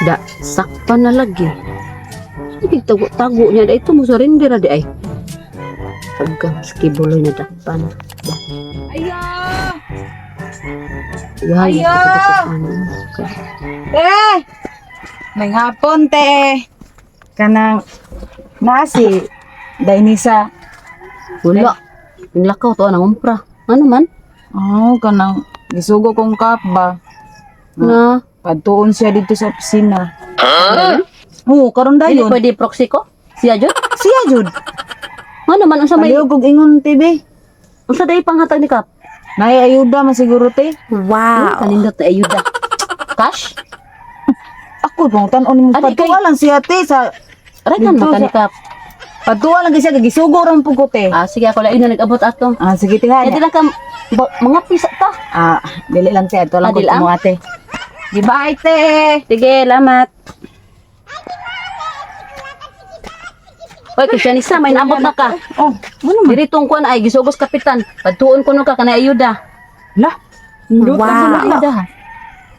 Da, sakpan na lagi. Sige, tago-tago niya. Da, ito mo surrender di ay. Pagka, skibuloy na dakpan. Ayo! Yay, Ayo! Te! May hapon, te! Kanang nasi Dainisa. Wala. Ang lakaw to, anang umpra. Ano man? Oh, kanang gisugo kong kap ba. Na, Padtuon siya dito sa opisina. Oo, karon dili dayon. pwede proxy ko? Siya jud? Siya jud. Ano man, unsa may, Ayaw kog ingon TV. unsa day panghatag ni Kap? Nay ayuda man siguro te. Wow. Kanindot na ayuda. Cash? Ako pang tan-on mo Ani, padtuan lang siya te sa Aray kan Dito man ni sa- Kap. padtuan lang siya gisugo ra man pud ko te. Ah, sige ako lain na nag-abot ato. Ah, sige te ha. Kaya lang ka, mga pisa ta. Ah, dili lang te ato lang Ah, ko dili lang? mo ate. Di bye te. Sige, lamat. Oy, Krisyanisa, may naabot na ka. Oh, ano man? Diri tong kuan ay gisugos kapitan. Padtuon ko no ka kanay ayuda. Lah. Wow. Ayuda.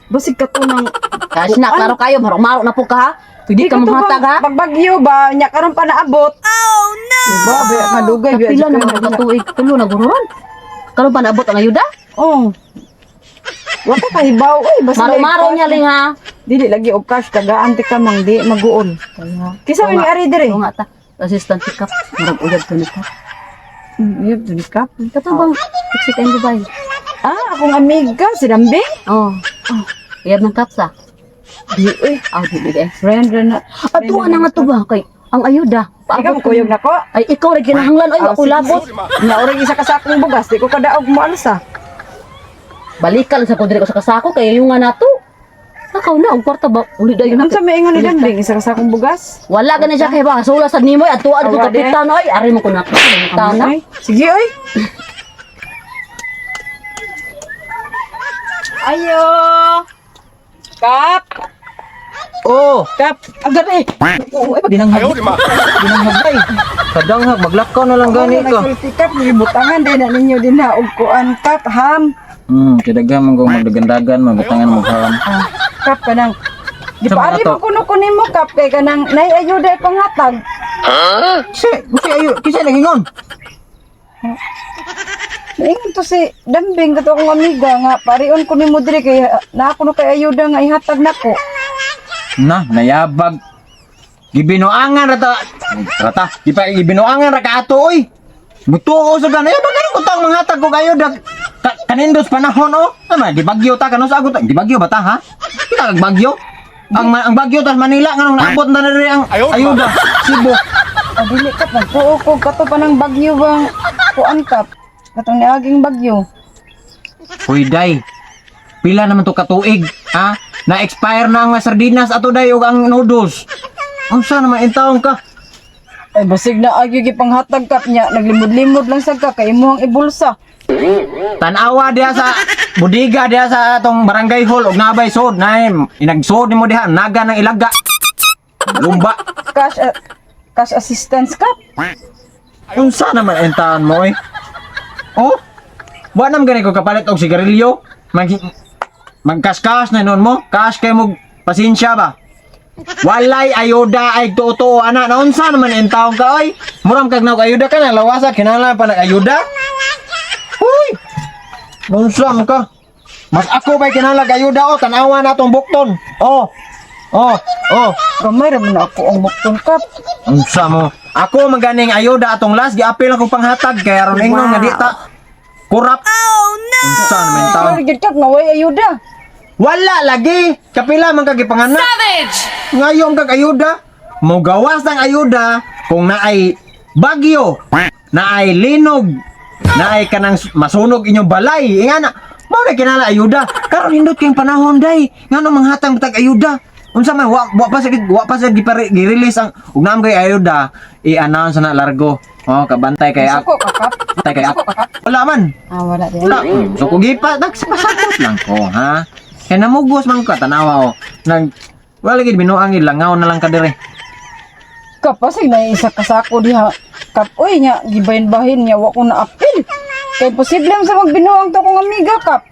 Basig ka to ng Cash na, klaro kayo, marong-marong na po ka ha. Pwede ka manghatag ha. Pagbagyo ba, nya karon pa naabot. Oh no. Diba, ba madugay biya. Kapila na mga katuig tulo na guruan. Karon pa naabot ang ayuda? Oh. Wa ka kahibaw oy, basta Marong-marong niya ling ha. Dili lagi og cash tagaan ti ka mang di maguol. Kisa man ni ari dire. Oo nga ta. Assistant pick up. Murag uyab to ni Kap. Uyab to ni Kap. Kato bang sexy kayong babae? Ah, akong amiga si Dambing. Oh. Oh. Uyab ng kapsa. Di oy. Ah, di di. Friend ra na. Ato na nga to ba kay ang ayuda. Ikaw Paabot kuyog nako. Ay ikaw ra kinahanglan ay Ah, ako sige, labot. Nya ora isa ka sakong bugas, di ko kadaog mo alsa. Balikan sa kudri ko sa kasako kay yung nga nato. Nakaw na og kwarta ba uli dayon na. Unsa may ingon ni Dambing isa ka sakong bugas? Wala gani siya kay ba sula sad nimo ay ato adto Awa, di. kapitan ay ari mo ko na tana. Ay, sige oy. Ayo. Kap. Oh, Kap. Agar eh. oo, ay dinanghag. Dinanghag ay. Kadanghag maglakaw na lang gani ka. Nagsulti kap, gibutangan din na ninyo din ha og kuan kap ham. Kay daghan man kong magdagandagan, mabutangan mo ham. Ah, kap kanang Di Sa pa mga ari to? mo kuno kunin mo kap kay kanang nay ayuda panghatag. Kasi, kasi ayo, kasi nagingon. Ingon to si Dambing kato akong amiga nga parion ko nimo diri kay ah, naa kuno kay ayuda nga ihatag nako. Na, nayabag. Gibinuangan ra ta. Rata, di pa gibinuangan ra ka ato oy. Mutuo sa ganay, bagay ko tang manghatag ko kayo dag ka, kanindos panahon oh. Tama, di bagyo ta kanos agot. Di bagyo ba ta ha? Di ta kag bagyo. Ang bagyo tas Manila nganong naabot na diri ang ayuda Cebu. Ah, dili kap nagtuo ko kato pa ng bagyo bang kuan kap. Katong niaging bagyo. Uy, day. Pila naman to katuig, ha? Na-expire na ang mga sardinas ato day ug ang noodles. Unsa naman intawon ka? Ay basig na agyo gipanghatag kap niya naglimod-limod lang sad ka kay imong ibulsa. Tanawa diha sa budiga diha sa atong barangay hall ug nabay sod na inagsood nimo diha naga ng ilaga. Lumba. Cash ah, cash assistance kap. Unsa naman intawon mo eh? Oh? Wa nam gani ko kapalit og sigarilyo. Mag magkaskas na noon mo. Cash kay mo pasensya ba? Walay ayuda ay tuo ana na unsa naman intawon ka oy. Muram kag naog ayuda ka na lawasa kinahanglan pa nag ayuda. Uy! Unsa man ka? Mas ako ba'y kinahanglan ayuda o tan-awa na tong bukton. Oh. Oh, oh. Gamay ra man ako ang bukton kap. Unsa mo? Ako maganing ayuda atong last giapil ako panghatag kay aron ingnon nga di ta kurap. Oh no. Unsa naman taon? Sorry gid kap nga way ayuda. Wala lagi. Kapila man kag gipanganak. Savage. Ngayon kag ayuda, mogawas ang ayuda kung naay bagyo, naay linog, naay kanang masunog inyong balay. Ingana, mao na kinala ayuda. Karon hindot kayong panahon day. Ngano manghatag tag ayuda? Unsa man wa pa sa gi-release ang ug naam kay ayuda i-announce na largo. Oh, kabantay kay Suko ka kap. Bantay kay ako. Wala man. Ah wala di. Wala. So kung gipa, nagsapasakot lang ko, ha? Kaya namugos man ka, tanawa o. Nag, wala gid binuang langaw na lang ka dire. Kap pasig na isa ka sako diha. Kap oy nya gibahin-bahin nya wa ko na apil. Kay posible man sa magbinuang to kong amiga kap.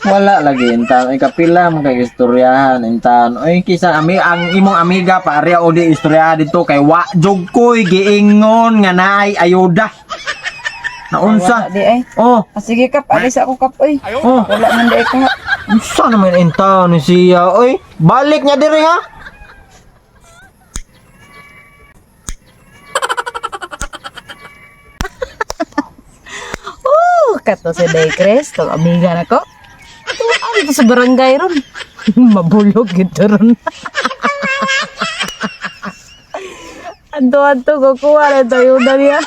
Wala lagi intan ay kapila man kay istoryahan intan. Oy, kisa ami ang imong amiga pareha o di istoryahan dito kay wa jud koy giingon nga naay ayuda. Naunsa? Wala di ay. Oh, Ah, sige kap, alis ako kap oy. oh. Wala man di ay ka. Unsa naman intan ni siya oy? Balik niya diri ha. Oh, kato si Day Chris, tong amiga na ko. Ano to sa barangay ron? Mabulog ito ron. Anto-anto, kukuha na tayo na niya.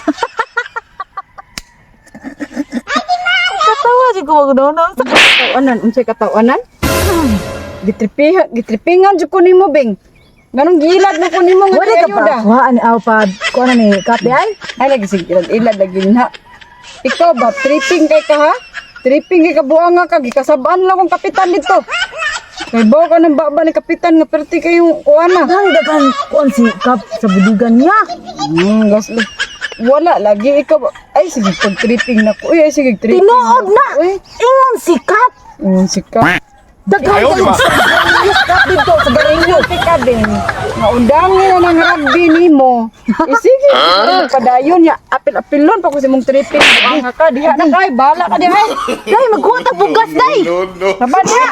Katawa siya ko magdono. Katawanan, unsay katawanan? Gitripihan, gitripingan jud ko nimo bing. Nganong giilad mo ko nimo nga Wala ka pa. ayuda? Kuhaan ni aw pa. Kuha na ni kape ay. Ay lagi sige ilad, ilad lagi na. Ikaw ba tripping kay ka ha? Tripping kay ka buang nga ka gikasabaan lang kong kapitan dito. Kay bawo ka ng baba ni kapitan nga perti kayong kuana. Dahil daghan kuan si kap sa budugan niya. Gas wala lagi ikaw ba? Ay sige pag tripping na ko. Uy, ay sige tripping. Tinuod na. Uy, Ingon si kap. si kap. Daghan kayo sa kap dito sa garilyo. Ka din. Maundangin na ng rugby nimo. Eh, sige, padayon ya. Apil-apilon pa ko sa imong tripping. Buang ka diha na kay bala ka diha. Day magkuha ta bugas day. Taba diha.